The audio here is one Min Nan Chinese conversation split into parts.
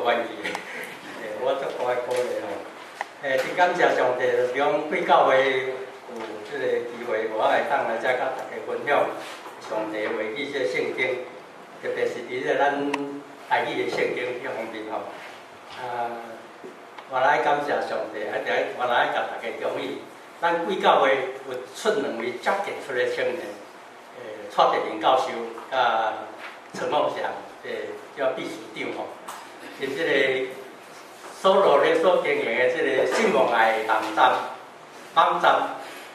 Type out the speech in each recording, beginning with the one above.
關係，我足大的鼓勵吼。真感謝上帝，就是講貴教會有這個機會，我會當來遮佮大家分享上帝話語這個聖經，特別是佇這個咱台語的聖經這方面吼。啊，我來感謝上帝，還得我來共大家恭喜，咱貴教會有出兩位足傑出的青年，蔡德林教授佮陳鳳祥，叫秘書長吼，𪜶這個所羅咧所經營的這個信望愛網站，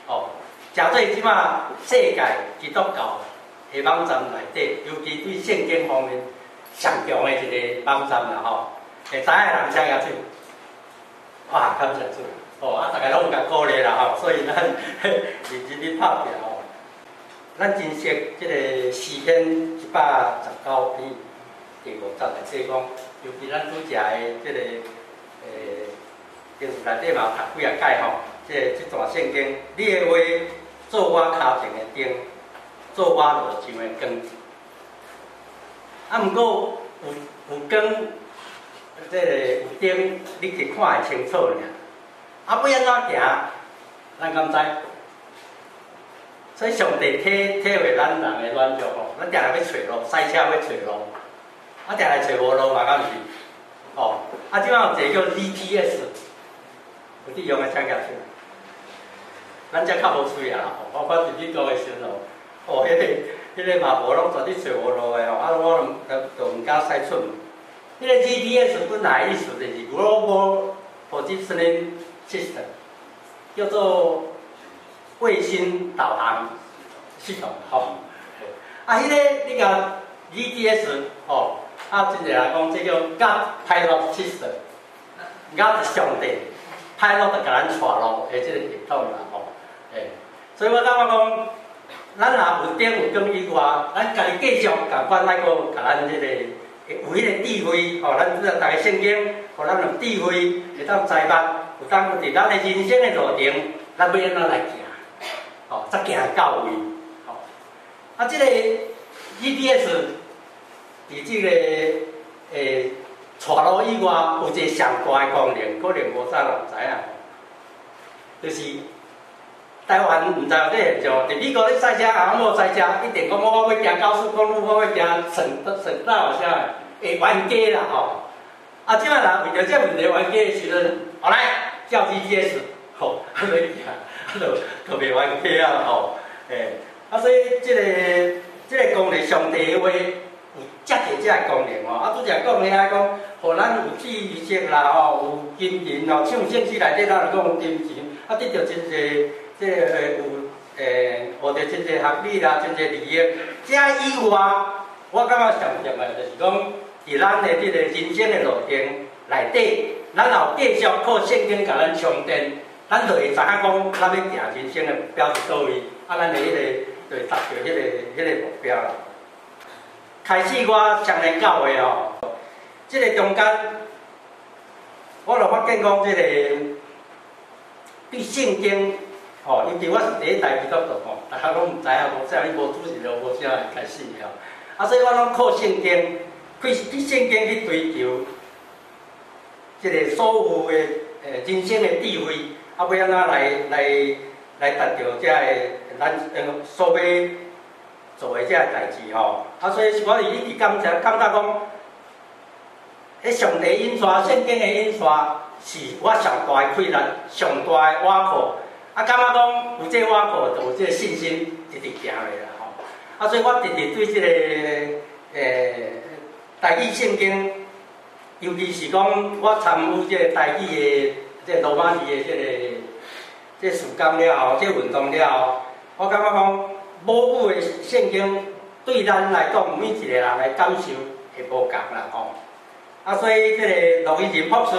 哦，誠做這馬世界基督教的網站內底，尤其對聖經方面上強的一個網站啦吼。會知影的人請舉手，哇，感謝主，哦，啊，大家攏有共鼓勵啦吼，所以咱認真咧拍拼吼。咱珍惜這個詩篇119篇第五節內底講，尤其咱拄才的這個電視內底嘛有讀幾仔擺吼，這段聖經，你的話做我跤前的燈，做我路上的光。啊，毋過有光，這個有燈，你去看會清楚爾。啊，欲按怎行，咱敢知？所以上帝體會咱人的軟弱吼，咱定定欲揣路，駛車欲揣路，啊，定定揣無路嘛，敢毋是？哦，啊，這擺有一個叫 GPS，有佇用的請舉手。咱遮較無喙啊，我看佇美國的時陣哦，彼個嘛無攏絕對揣無路的吼，啊，我就毋敢駛出門。彼個 GPS 本來意思就是 Global Positioning System，叫做衛星導航系統，吼。啊，彼個你共 GPS 吼，啊，真濟人講這叫 God Pilot System，God 上帝 Pilot 就共咱帶路的這個系統啦，吼。所以我感覺講，咱若有燈有光以外，咱家己繼續共款愛閣共咱這個有彼個智慧，吼，咱這個逐个聖經，予咱有智慧，會當知捌，有當佇咱的人生的路程，咱欲按怎來行，吼，才行到位，吼。啊，這個 GPS 佇這個帶路以外，有一個上大的功能，可能無啥人知影，就是台灣毋知有這現象，佇美國咧駛車，阿某駛車，一定講我欲行高速公路，我欲行省道啥的，會冤家啦吼。啊，這擺人為著這問題冤家的時陣，後來叫 GPS，吼，啊欲行，啊就袂冤家啊吼，啊所以這個功能，上帝的話有遮濟這個功能吼。啊，拄才講遐講，予咱有知識啦吼，有金錢吼，唱聖詩內底咱就講有金錢，啊得著真濟這個有學著真濟學理啦，真濟利益。這以外，我感覺上重要就是講，佇咱的這個人生的路程內底，咱若有繼續靠聖經共咱充電，咱就會知影講，咱欲行人生的目標佇佗位，啊，咱的彼個就會達著彼個目標啦。開始我雙連教會吼，這個中間，我就發現講這個對聖經吼，尤其我是第一代基督徒吼，大家攏毋知影，無啥物無主日就無啥會開始吼。啊，所以我攏靠聖經，去聖經去追求這個所有的人生的智慧，啊，欲按怎來達著這个咱所欲做的這個代誌吼。啊，所以我是一直感覺講，彼上帝引帶，聖經的引帶是我上大的氣力，上大的倚靠。啊，感覺講有這個倚靠，就有這個信心一直行落啦吼。啊，所以我直直對這個台語聖經，尤其是講我參與這個台語的這個羅馬字的這個事工了後，這個運動了後，我感覺講母語的聖經對咱來講，每一個人的感受會無仝啦吼。啊，所以這個羅宜仁博士，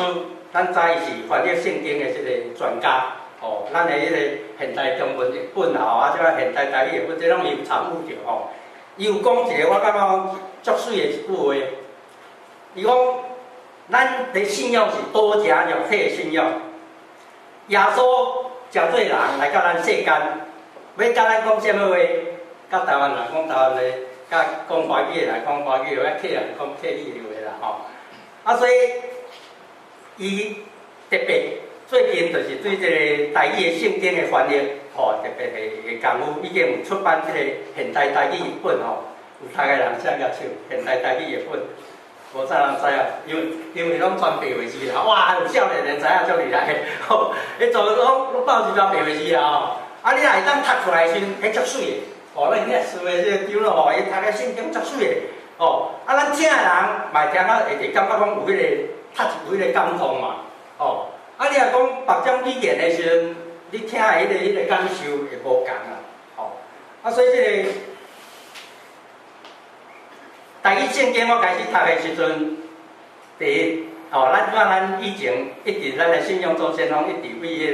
咱知伊是翻譯聖經的這個專家，吼，咱的彼個現代中文譯本啊，啊，這個現代台語譯本，這攏伊有參與著吼。伊有講一個我感覺講足媠的一句話，伊講咱的信仰是道成肉體的信仰，耶穌成做人來到咱世間，欲佮咱講啥物話？佮台灣人講台灣話，佮講華語的來講華語的話，客人講客語的話啦吼。啊，所以伊特別最近就是對這个台語的聖經的翻譯，吼，特別的功夫，已經有出版這个現代台語譯本吼，有讀的人請舉手，現代台語譯本，無啥人知啊，因為攏全白話字啦，哇，有少年人知影足厲害，吼，彼做攏報紙全白話字啦吼，啊，你若會當讀出來的時陣，彼足媠的，哦，咱遐書的這个長老吼，伊讀个聖經足媠的，哦，啊，咱聽的人嘛會聽啊，會感覺講有彼个讀有彼个感動嘛，哦。啊，你若講別種語言的時陣，你聽的彼个感受會無仝啦，吼。啊，所以這个台語聖經我開始讀的時陣，第一，哦，咱看咱以前一直咱的信仰祖先攏一直對彼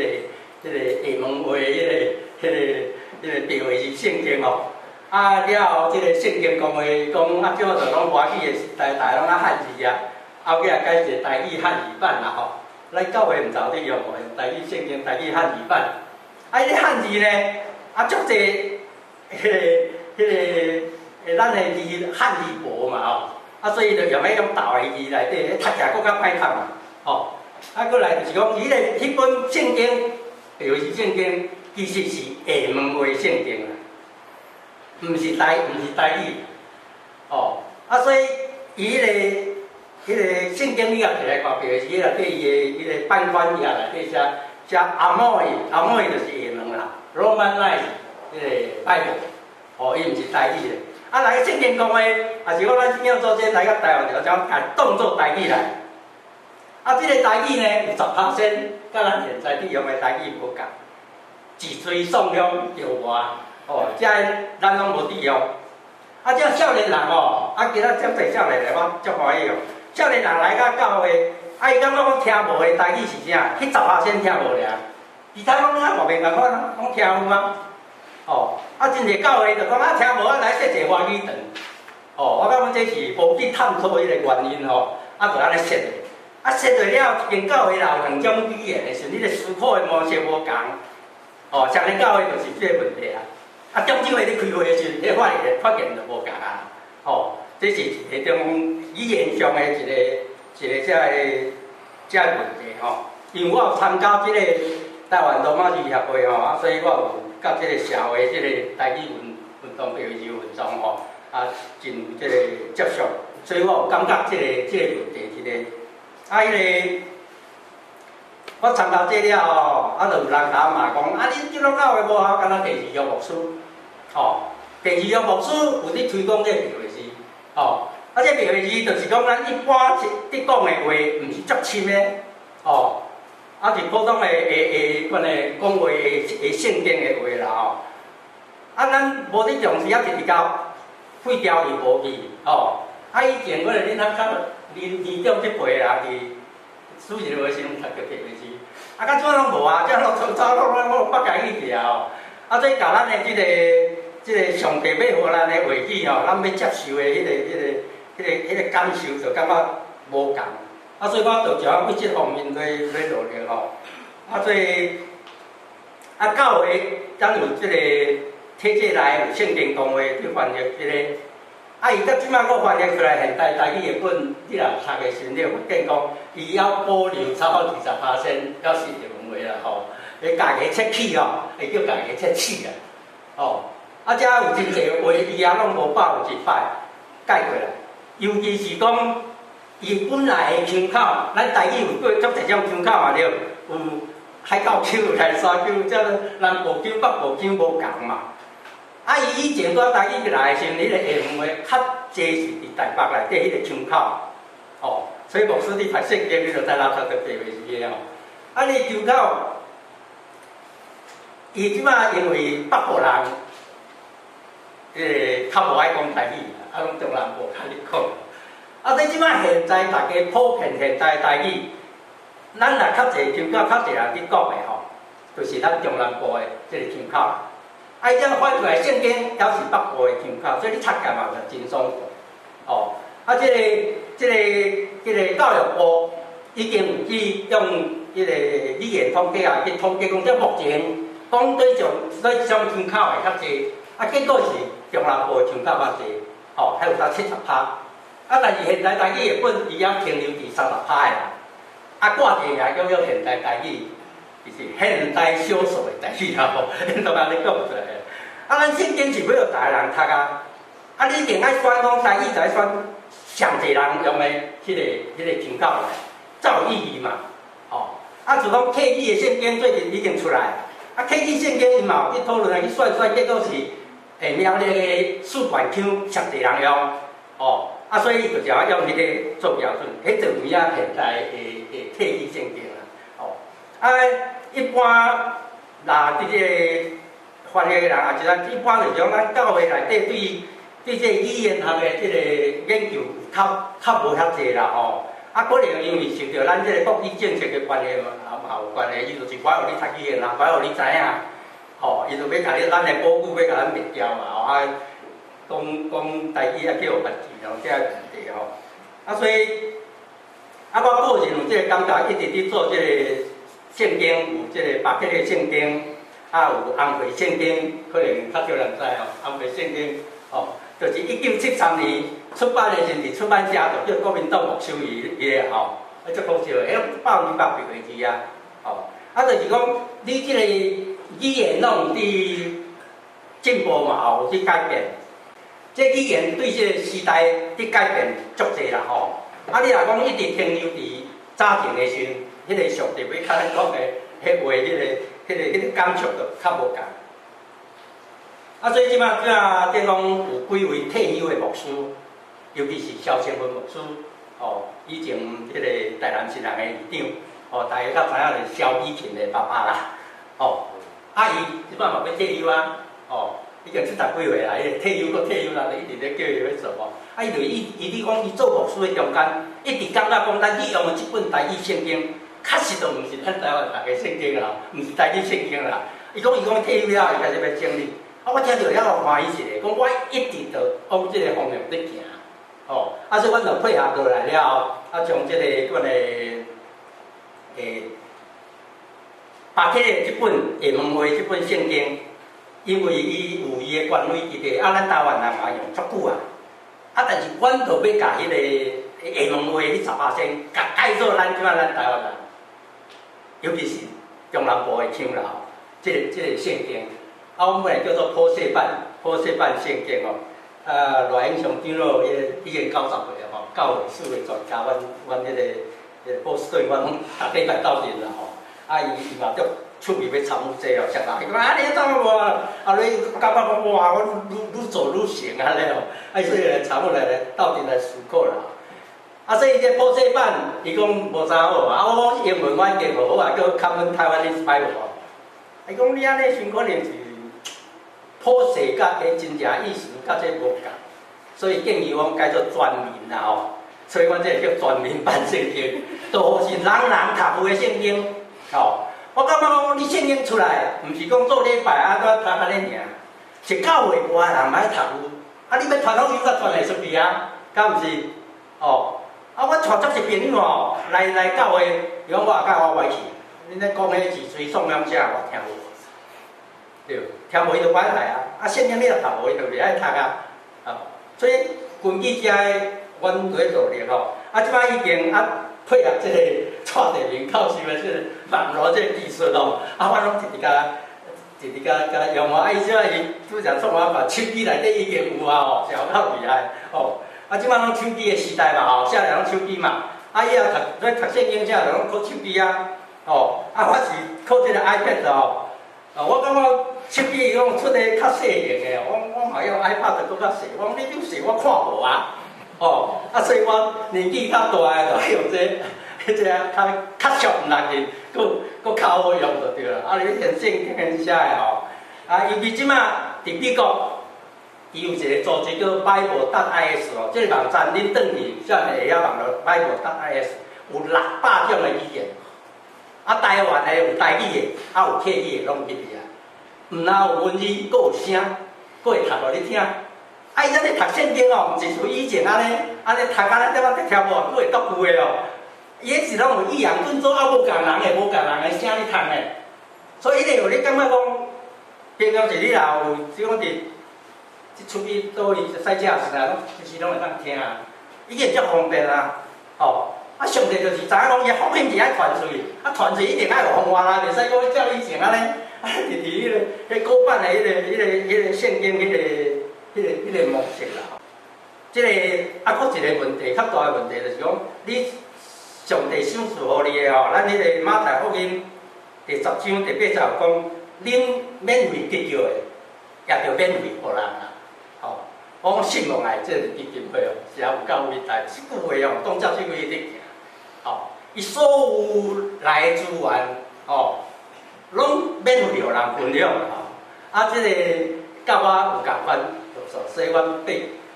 个廈門話彼个白話字聖經吼。啊，了後這个聖經講話講啊，這就攏華語的時代，大家攏啊漢字啊，後尾也改一个台語漢字版啦吼。咱教會毋知有咧用無？台語聖經、台語漢字版。啊，彼个漢字呢，啊，足濟，彼个，咱的字漢字薄嘛吼，啊，所以就用彼種大的字內底，讀起來閣較歹讀嘛，吼。啊，閣來就是講，彼个彼本聖經，就是聖經，其實是廈門話聖經啦，毋是台語，哦。啊，所以伊彼个。彼个聖經你也摕來看，白話字內底伊的彼个版款頁內底寫寫阿摩伊，阿摩伊就是廈門啦，Romanized 彼个 Bible，哦，伊毋是台語的。啊，來聖經講話，也是講咱信仰祖先來到台灣就將共當做台語來。啊，這个台語呢，有10%，佮咱現在佇用的台語無仝，一錘宋鄉著外，哦，這咱攏無佇用。啊，這少年人哦，啊，今仔遮濟少年人，我足歡喜哦。少年人來到教會，啊，伊感覺講聽無的台語是啥？彼10%聽無爾，其他攏啊外面仝款，攏聽有啊。哦，啊，真濟教會就講啊，聽無啊，來設一個華語堂。哦，我感覺這是無去探討彼個原因吼，啊，就按呢設落。啊，設落了，一間教會若有兩種語言的時陣，你的思考的模式無仝。哦，上個教會就是這個問題啊。啊，中秋會咧開會的時陣，彼發現就無仝啊。哦，這是一個種語言上的一個這个問題吼。因為我有參加這個台灣羅馬字協會吼，啊，所以我有佮這個社會這個台語運動、白話字運動吼，啊，真有這個接觸，所以我有感覺這個問題一個。啊，彼个我參加這了後，啊，就有人共我罵講，啊，恁這攏教會無效，敢若電視約牧師，吼，電視約牧師有咧推廣這個白話字，吼，啊，這白話字就是講咱一般佇講的話，毋是足深的，吼，啊，是普通的款的講話的聖經的話啦，吼，啊，咱無咧重視，啊，直直共廢掉伊無去，吼，啊，以前我咧恁較年年長這輩的人佇主日學時陣讀著白話字，啊，到這攏無啊，這攏從早攏北家去啊吼，啊，這共咱的這個上帝欲予咱的話語吼，咱欲接受的彼个感受就感覺無仝，啊，所以我就想對這方面咧努力吼，啊，所以啊，教會咱有這個體制內有聖經公會去翻譯這個。啊！伊到這擺閣翻譯出來現代台語的本，你若有讀的時陣，你會發現講，伊猶保留差不多20%，猶是廈門話啦吼。伊家己切齒吼，會叫家己切齒啦，吼。啊，遮有真濟話，伊也攏無100%改過來。尤其是講，伊本來的腔口，咱台語有過足濟種腔口嘛對，有海口腔、台山腔，這南部腔、北部腔無仝嘛。啊！伊以前拄台語來的時陣，彼个廈門話較濟是佇台北內底彼个腔口，哦，所以牧師你讀聖經，你就知哪讀著白話字的吼。啊，你腔口，伊這擺因為北部人，較無愛講台語，啊，攏中南部較咧講。啊，這這擺現在大家普遍現代台語，咱若較濟腔口，較濟人去講的吼，就是咱中南部的這个腔口。啊，伊這樣翻出來聖經，猶是北部的腔口，所以你讀起來嘛就真爽快。哦，啊，這個教育部已經有去用彼个語言統計啊，去統計講，這目前講對種腔口的較濟，啊，結果是中南部的腔口較濟，哦，還有到70%。啊，但是現代台語的本伊猶停留佇30%的啦。啊，掛一個名叫做現代台語，就是現代小說的台語啦吼，都按呢講出來。啊，咱聖經是欲予逐个人讀啊，啊，你一定愛選講台語，就愛選上濟人用的彼個腔口來，才有意義嘛，吼。啊，就講客語的聖經最近已經出來，啊，客語聖經伊嘛有去討論啊，去選選，結果是苗栗的四縣腔上濟人用，吼，啊，所以伊就是愛用彼個做標準，彼就有影現代的客語聖經啦，吼。啊，一般若佇這個翻譯的人，也是咱一般就是講，咱教會內底對這個語言學的這個研究較較無遐濟啦吼。啊，可能因為受著咱這個國語政策的關係嘛，也嘛有關係。伊就是我予你讀語言啦，我予你知影，吼，伊就欲共你咱的母語欲共咱滅掉嘛，吼啊，講講台語啊，叫予別字吼，這個問題吼。啊，所以啊，我個人有這個感覺，一直佇做這個聖經，有這個巴克的聖經，啊，有紅會聖經，可能較少人知吼，紅會聖經，吼，就是1973年出版的時陣，出版社就叫國民黨牧師伊的吼，啊，足好笑的，彼200筆個字啊，吼，啊，就是講你這個語言攏有佇進步嘛，吼，有去改變，這語言對這個時代佇改變足濟啦，吼，啊，你若講一直停留佇早前的時陣，彼個上帝欲共咱講的彼話，彼個感觸就較無仝。啊，所以這擺這頂講有幾位退休的牧師，尤其是蕭清文牧師，吼，以前彼個台南新人的院長，吼，大家較知影是蕭美琴的爸爸啦，吼，啊，伊這擺嘛欲退休啊，吼，已經70幾歲啦，伊退休閣退休啦，一直咧叫伊欲做吼，啊，伊就伊伊咧講伊做牧師的中間，一直感覺講咱去用的這本台語聖經，確實都毋是咱台灣讀的聖經啦，毋是台語聖經啦。伊講退休了後，伊開始欲整理。啊！我聽著了後歡喜一下，講我一直就往這個方向咧行，吼！啊，所以阮就配合過來了後，啊，將這個阮的巴克的這本廈門話這本聖經，因為伊有伊的權威佇咧，啊，咱台灣人嘛用足久啊，啊，但是阮就欲共彼個廈門話彼10%，共改做咱這擺咱台灣人，尤其是中南部的腔啦，吼，這個聖經。啊，阮本來叫做普世版，普世版聖經哦。啊，賴永祥長老，伊已經90歲啊吼，教會史的專家，阮彼個波士頓，阮攏逐禮拜鬥陣啦吼。啊，伊嘛足出名欲參與這哦，啥啦？伊講啊，你怎無啊？啊，你感覺講哇，我愈愈做愈成按呢吼。啊，所以來參與來鬥陣來思考啦。啊，所以這普世版，伊講無啥好啊。我講英文我已經無好啊，叫 Common Taiwanese Bible。伊講你按呢傷可能是普世佮彼真正意思佮這無仝，所以建議阮改做全民啦吼。所以阮這個叫全民版聖經，都是人人讀有的聖經。吼，我感覺講你聖經出來，毋是講做禮拜啊，怎讀按呢爾，是教會外的人嘛愛讀有。啊，你欲傳福音才傳會出去啊，敢毋是？哦，啊，我帶足濟朋友吼，來教會，伊講我也佮我歪去，恁咧講彼自隨送養者，我聽無。對，聽無伊就無愛來啊！啊，聖經你若讀無，伊就袂愛讀啊。啊，所以根據遮个，阮佇咧努力吼。啊，這擺已經啊配合這個蔡地明教授的這個網絡這個技術吼，啊，我攏一直共一直共共用啊。啊，伊這擺伊拄才創我把手機內底已經有啊吼，是有夠厲害吼。啊，這擺攏手機的時代嘛吼，少年攏手機嘛。啊，伊也讀咧讀聖經啥，就攏靠手機啊。吼，啊，我是靠這個 iPad 吼。啊，我感覺手機伊講出的較細型的，我嘛用 iPad 閣較細。我講你這細我看無啊，哦，啊，所以我年紀較大的就用這個，這個較較俗毋難去，閣閣較好用就對啦。啊，你現聖經寫的吼，啊，尤其這擺佇美國，伊有一個組織叫 Bible.is 哦，這個網站恁轉去，啥物會曉網絡 Bible.is 有600種的語言。啊，台灣的有台語的，啊有客語的，攏佇遐。毋但有文字，閣有聲，閣會讀予你聽。啊，伊咱咧讀聖經哦，毋是像以前按呢，按呢讀按呢點仔聽無，閣會讀句的哦。伊彼是攏有抑揚頓挫，啊無仝人的，無仝人的聲咧讀的。所以伊會予你感覺講，平常時你若有，只講佇出去佗位賽車時啊，攏其實攏會當聽。已經足方便啊，吼！啊，上帝就是知影講，伊福音是愛傳出去，啊，傳出去一定愛有方法啦，袂使講照以前按呢，啊，佇佇彼個彼古板的彼個彼個彼個聖經彼個彼個彼個模式啦。這個啊，閣一個問題，較大的問題就是講，你上帝賞賜予你的吼，咱彼個馬太福音第10章第8節有講，恁免費得著的，也著免費予人啦，吼。我講信望愛這個基金會哦，是也有夠偉大，這句話哦，當照這句話咧行，吼，伊所有來的資源，吼，攏免費予人分享吼。啊，這個佮我有仝款，所以阮8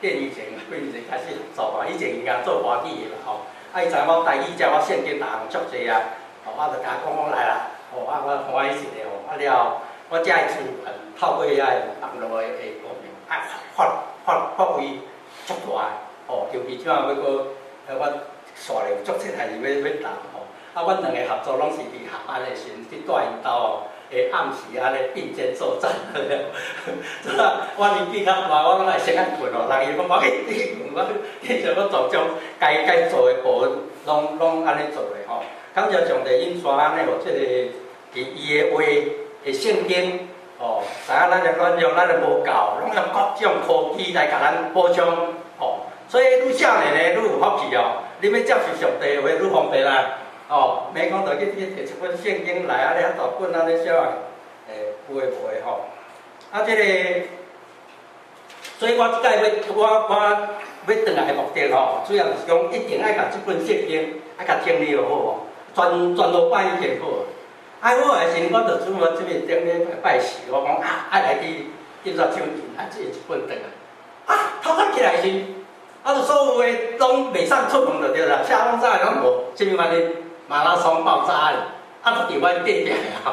幾年前，幾年前開始做嘛，以前伊也做華語的啦，吼。啊，伊知影我台語遮我聖經逐項足濟啊，吼，我就共伊講講來啦，吼，啊，我歡喜一下吼，啊了後，我遮的資源透過遐个網路的的功能，啊發發發揮足大，吼，尤其這擺欲閣，我紲咧有足濟代誌欲欲談吼，啊，阮兩个合作攏是佇下班的時陣去蹛𪜶兜哦，會暗時按呢並肩作戰，這我年紀較大，我攏愛先愛睏哦，人伊講無要緊，你去睏，我繼續閣做將該該做的部分，攏攏按呢做的吼。感謝上帝引帶按呢，予這個佇伊的話的聖經，哦，知影咱的軟弱，咱的無夠，攏用各種科技來共咱補充，吼。所以愈少年的愈有福氣哦，你欲接受上帝的話愈方便啦，哦，免講著去去提一本聖經來啊，咧遐大本啊咧寫啊，欸，有的無的吼。啊，這個，所以我這擺欲我我欲轉來的目的吼，主要就是講一定愛共這本聖經愛共整理好哦，全全部擺已經好。啊，好的時陣，我就主要這邊頂禮拜拜四，我講啊，愛來去印刷廠印啊，這一本轉來。啊，透早起來時，啊，就所有的攏袂使出門就對啦，車攏啥攏無，啥物原因？馬拉松爆炸的，啊，就佇阮隔壁吼。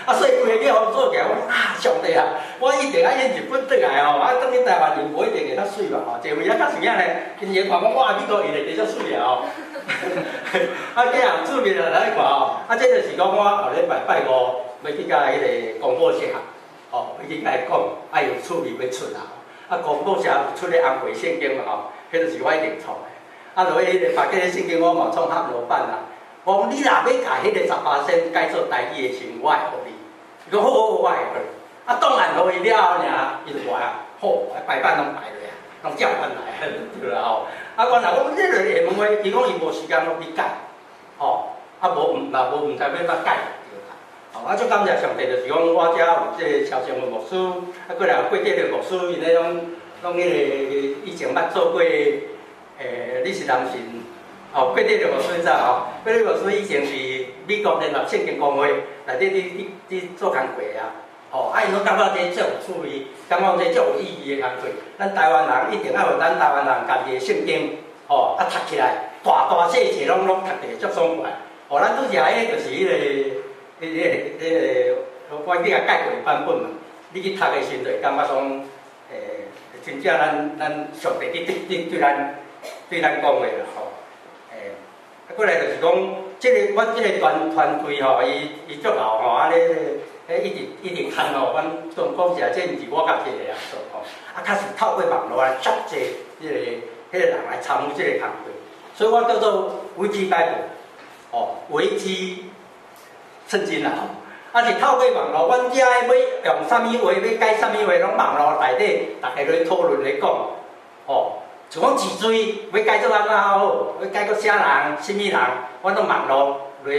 啊，所以規个叫予做起來，我講啊，上帝啊，我一定愛印一本轉來吼，啊，轉去台灣印無一定會較媠吧吼，這位啊較是影咧，因會看講哇，美國印的比較媠啊吼。啊，這樣注意來看吼，啊，這就是講我後禮拜拜五欲去共彼个公報社，吼，欲去共伊講，啊，有趣味欲出啦。啊，公報社有出咧紅皮聖經嘛吼，彼就是我一定創的。啊，落去彼个別个聖經我嘛創合羅版啦。我講你若欲共彼个10%改做台語的時陣，我會予你。伊講好好，我會予你。啊，當然予伊了後爾，伊就無啊，好，排版攏排落啊，攏照原來對啦吼。啊，我若講你落會問話，伊講伊無時間攏去改，吼，啊無毋若無毋知欲按怎改對啦。吼，啊，足感謝上帝，就是講我遮有這個蕭成文牧師，啊，過來有郭德立牧師，𪜶咧攏攏彼个以前捌做過，欸，你是男神，哦，郭德立牧師你知吼？郭德立牧師以前是美國聯合聖經公會內底佇佇佇做工課啊，吼，啊，𪜶攏感覺這足有趣味，感覺這足有意義的工課。咱台灣人一定愛予咱台灣人家己的聖經，吼，啊讀起來，大大細細攏攏讀得足爽快。吼，咱拄才彼個就是彼個、彼個、彼個，我去共改過的版本嘛。你去讀的時陣，就會感覺講，欸，真正咱咱上帝佇佇對咱對咱講的啦，吼。欸，啊，過來就是講，這個阮這個團團隊吼，伊伊足𠢕吼，按呢，彼一直一直牽吼，阮講講實在，這毋是我家己一個人做吼，啊，較是透過網路來足濟彼個彼個人來參與這個工作，所以我叫做維基百科，吼，維基聖經啦，吼，啊是透過網路，阮遮欲用啥物話，欲改啥物話，攏網路內底，逐家咧討論咧講，吼。像講治罪，欲改做按怎好，欲改做啥人、啥物人，阮攏網路來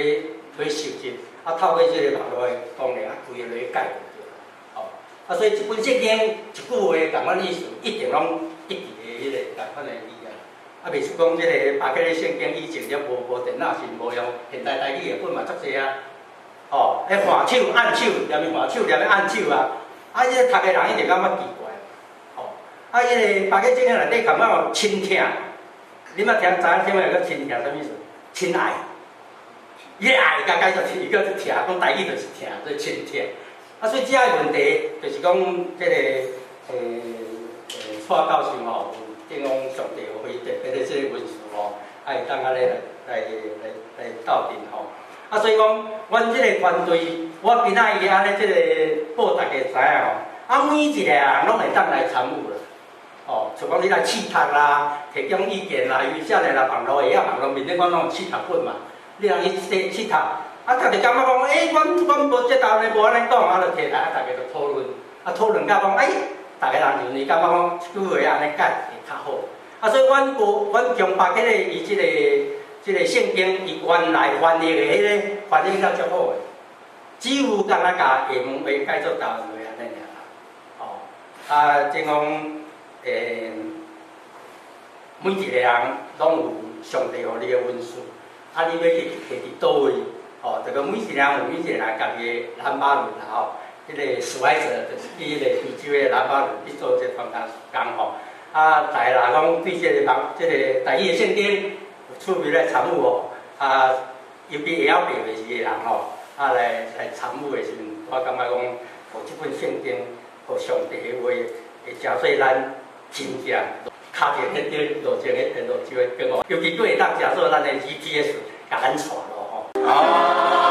來收集，啊，透過這個網路的功能，啊，規个來改就對啦。吼，啊，所以這本聖經一句話仝款意思，一定攏一致的彼个仝款的意啊。啊，袂輸講這個巴格的聖經以前了無無電腦是無用現代台語的本嘛足濟啊。吼，彼橫手按手，連伊橫手連伊按手啊，啊，彼個讀的人一定感覺奇怪。啊，彼個巴結聖經內底感覺有親疼，你捌聽知影啥物叫親疼？啥物意思？親愛，伊個愛共改做伊叫做疼，講台語就是疼，做親疼。啊，所以這個問題就是講這個蔡教授吼，有見講上帝予伊特別的這個恩賜吼，啊會當按呢來來來來鬥陣吼。啊，所以講，阮這個團隊，我今仔日按呢這個報大家知影吼，啊，每一個人攏會當來參與啦。哦，像講你來試讀啦，提供意見啦，因為少年人網路會曉網路面頂，阮攏有試讀本嘛，你通去試試讀，啊，逐個感覺講，欸，阮無這道呢，無按呢講，啊，就提來啊，逐家就討論，啊，討論到講，欸，逐个人認為感覺講，這句話按呢改會較好。啊，所以阮無阮強北彼個伊這個聖經，伊原來翻譯的彼个翻譯了足好的，只有敢若共下門話改做台灣話按呢爾啦。哦，啊，即講每一個人攏有上帝予你的恩賜，啊，你欲去提佇佗位？哦，這個每一個人有每一個人家己的南巴倫啦吼，彼個史懷哲就是去彼個非洲的南巴倫去做這個傳教工吼。啊，大家若講對這個網這個台語的聖經有趣味來參與吼，啊，尤其會曉白話字的人吼，啊來參與的時陣，我感覺講，予這本聖經，予上帝的話，會成做咱真正跤著彼塊路前的路上的光哦，尤其閣會當成做咱的 GPS，共咱帶路吼。